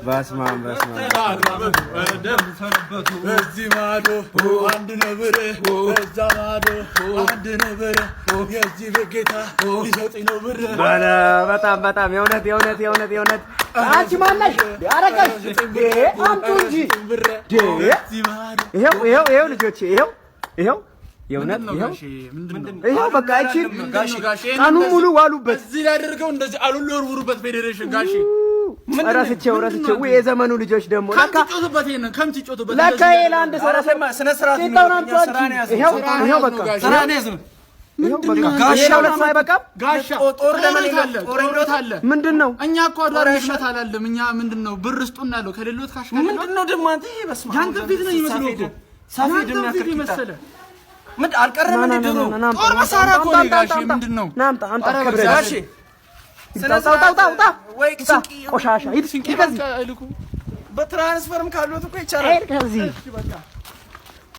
በስመ አብ፣ በስመ አብ። እዚህ ማዶ አንድ ነብር፣ እዛ ማዶ አንድ ነብር። የዚህ ቤት ጌታ ሊሰጠኝ ነው ብር። በለ፣ በጣም በጣም፣ የእውነት የእውነት የእውነት የእውነት። አንቺ ማነሽ? አረጋሽ አምጡ እንጂ። እዚህ ማዶ ይኸው ይኸው ይኸው ልጆቼ፣ ይኸው ይኸው፣ የእውነት ይኸው ይኸው። በቃ እቺን ቀኑን ሙሉ ዋሉበት። እዚህ ላይ አድርገው እንደዚህ አሉሉ ወርውሩበት ፌዴሬሽን ጋሼ። ረስቼው ረስቼው። ውይ የዘመኑ ልጆች ደግሞ ለካ ከምት ጮቱበት፣ ይሄንን ከምት ጮቱበት። ለካ ይሄ ለአንድ ሰረሰ ስነ ስርዓት ቂጣውን አምጡ አንቺ። ይኸው ይኸው በቃ። ስራ ነው ያዝነው። ይኸው በቃ። ይሄ ለሁለት ሰው አይበቃም። ጋሻ ጦር ለምን ጦርነት አለ፣ ጦርነት አለ። ምንድን ነው? እኛ እኮ አድዋ እንዝመት አላለም። እኛ ምንድን ነው ብር ስጡን ያለው ከሌሎት cash ከሌሎት ምንድን ነው ደግሞ አንተ? ይሄ በስመ አብ። ያንተን ፊት ነው የሚመስለው እኮ። ሳፌድ ያንተን የሚያክል ፊት ቂጣ። የመሰለ ምን አልቀረም እንዴ ድሮ? ጦር መሳሪያ እኮ ነው ጋሼ። ምንድን ነው? ና አምጣ አምጣ። ኧረ ክብረት ጋሼ ውጣ ውጣ ውጣ ውጣ። ወይ ውጣ። ስንቅ ቆሻሻ፣ ሂድ ስንቄ ከዚህ። አይልኩም። በ transfer ም ካሉት እኮ ይቻላል። ሂድ ከዚህ።